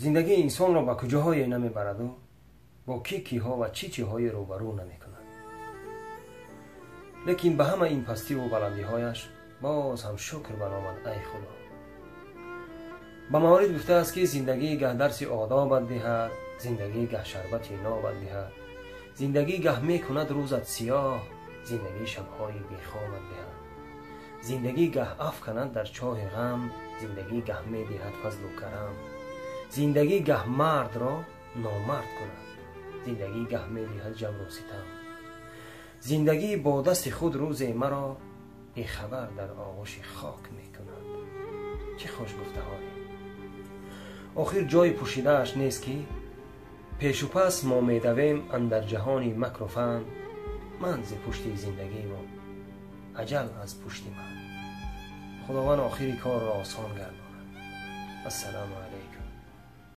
Зиндагии инсонро ба куҷоҳое намебараду бо кӣ киҳо ва чӣ чиҳое рӯбарӯ намекунад. Лекин ба ҳама ин пастиву баландиҳояш боз ҳам шукр баромад, ай Худо. Ба маврид гуфтааст, ки зиндагӣ гаҳ дарси одобат диҳад, зиндагӣ гаҳ шарбати нобат диҳад, зиндагӣ гаҳ мекунад рӯзат сиёҳ, зиндагӣ шабҳои бехобат диҳад, зиндагӣ гаҳ афканад дар чоҳи ғам, зиндагӣ гаҳ медиҳад фазлу карам, зиндагӣ гаҳ мардро номард кунад, зиндагӣ гаҳ медиҳад ҷабру ситам, зиндагӣ бо дасти худ рӯзе маро бехабар дар оғӯши хок мекунад. Чӣ хуш гуфтаҳое! Охир ҷои пӯшидааш нест, ки пешу пас мо медавем андар ҷаҳони макру фан, ман зи пушти зиндагиву аҷал аз пушти ман. Худованд охири корро осон гардонад. Ассалому алайкум.